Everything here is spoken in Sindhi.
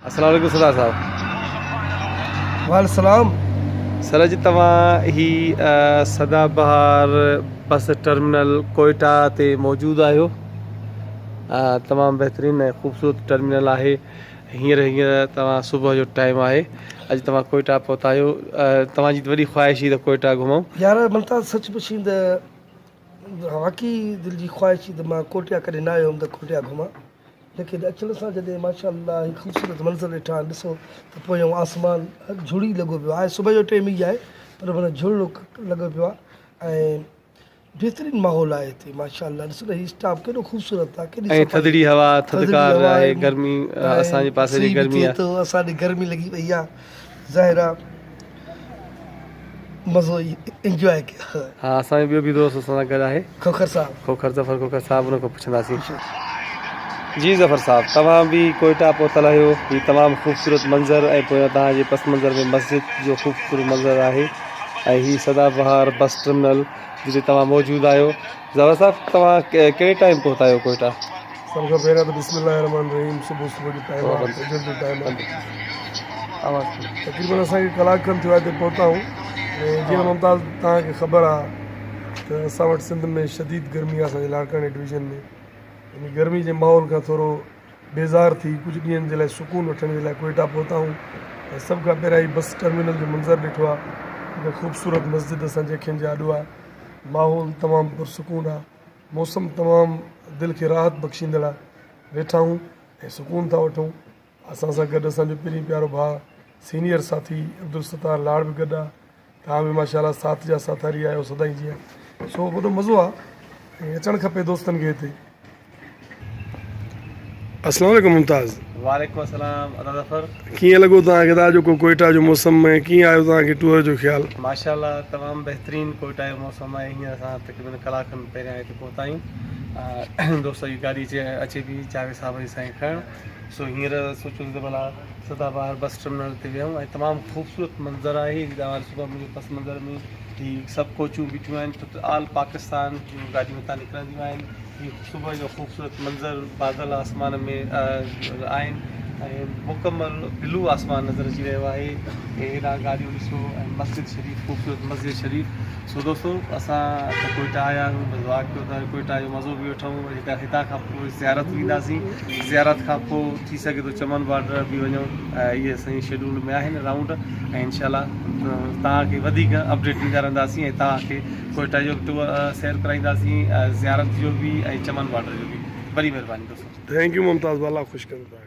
السلام عليڪم سردار صاحب. وعليڪم السلام. سر اڄ توهان هي سدا بهار بس ٽرمينل ڪوئيٽا تي موجود آهيو تمام بهترين ۽ خوبصورت ٽرمينل آهي هينئر هينئر توهان صبح جو ٽائيم آهي اڄ توهان ڪوئيٽا پهتا آهيو توهان جي وڏي خواهش هئي ته ڪوئيٽا گهمون. يار ممتاز سچ پڇين ته واقعي دل جي خواهش هئي ته مان ڪوئيٽا ڪڏهن نه آيو هيم ته ڪوئيٽا گهمان ليڪن اچڻ سان جڏهن ماشاء الله هي خوبصورت منظر ڏٺا ڏسو ته پويان آسمان جھڙ ئي لڳو پيو آهي صبح جو ٽيم ئي آهي پر معنيٰ جھڙ لڳو پيو آهي ۽ بهترين ماحول آهي هتي ماشاء الله ڏسو نه هي اسٽاپ ڪيڏو خوبصورت آهي ڪيڏي ۽ ٿڌڙي هوا ٿڌڪار آهي گرمي اسان جي پاسي جي گرمي آهي ٿو اسان ڏي گرمي لڳي پئي آهي ظاهر آهي مزو ئي انجواء ڪيو. ها اسان جو ٻيو به دوست اسان سان گڏ آهي. کوکر صاحب. کوکر ظفر کوکر صاحب ان کان پڇنداسين. جي ظفر صاحب توهان به ڪوئيٽا پهتل آهيو هي تمام خوبصورت منظر ۽ پويان توهان جي پس منظر ۾ مسجد جو خوبصورت منظر آهي ۽ هي سدا بهار بس ٽرمينل جتي توهان موجود آهيو ظفر صاحب توهان ڪهڙي ٽائيم پهتا آهيو ڪوئيٽا؟ سڀ کان پهريان ته بسم الله الرحمٰن الرحيم صبح صبح جو ٽائيم آهي فجر جو ٽائيم آهي تقريبن اسان کي ڪلاڪ کن ٿيو آهي هتي پهتا آهيون ۽ جيئن ممتاز توهان کي خبر آهي ته اسان وٽ سنڌ ۾ شديد گرمي آهي اسان جي لاڙڪاڻي ڊويزن ۾ ان گرمي جي ماحول کان ٿورو بيزار ٿي ڪجهه ڏينهن جي لاء سڪون وٺڻ جي لاء ڪوئيٽا پهتا آهيون ۽ سڀ کان پهريان هي بس ٽرمينل جو منظر ڏٺو آهي هڪ خوبصورت مسجد اسان جي اکين جي آڏو آهي ماحول تمام پرسڪون آهي موسم تمام دل کي راحت بخشيندڙ آهي ويٺا آهيون ۽ سڪون ٿا وٺون اسان سان گڏ اسان جو پرين پيارو ڀاء سينيئر ساٿي عبدالستار لاڙ به گڏ آهي توهان به ماشاء الله ساٿ جا ساٿاري آهيو سدائين جيئن سو وڏو مزو آ ۽ اچڻ کپي دوستن کي هتي. السلام عليڪم ممتاز. وعليڪم السلام ادا ظفر. ڪيئن لڳو توهان کي اڄوڪو ڪوئيٽا جو موسم ۽ ڪيئن آيو توهان کي ٽوئر جو خيال. ماشاء الله تمام بهترين ڪوئيٽا جو موسم آهي هينئر اسان تقريبن ڪلاڪ کن پهريان هتي پهتا آهيون دوست جي گاڏي اچي اچي پئي جاويد صاحب جي سائين کڻڻ سو هينئر سوچيو ته ڀلا سدا بهار بس ٽرمينل تي ويم ۽ تمام خوبصورت منظر آهي هي توهان ڏسو ٿا منهنجي پس منظر ۾ هي سڀ ڪوچون بيٺيون آهن ڇو ته آل پاڪستان جون گاڏيون هتان نڪرنديون آهن هي صبح جو خوبصورت منظر بادل آسمان ۾ آهن ۽ مڪمل بلو آسمان نظر اچي رهيو آهي هيڏانهن گاڏيون ڏسو ۽ مسجد شريف خوبصورت مسجد شريف سو دوستو اسان ته ڪوئيٽا آيا آهيون بس دعا ڪيو ته ڪوئيٽا جو مزو به وٺون هتان هتان کان پوء زيارت وينداسين زيارت کان پوء ٿي سگهي ٿو چمن بارڊر به وڃون اهي اسان جي شيڊول ۾ آهن رائونڊ ۽ انشاء الله توهان کي وڌيڪ اپڊيٽ ڏيندا رهنداسين ۽ توهان کي ڪوئيٽا جو به ٽوئر سير ڪرائينداسين زيارت جو به ۽ چمن بارڊر جو به وڏي مهرباني دوستو. Thank you ممتاز الله خوش ڪندو توهان کي.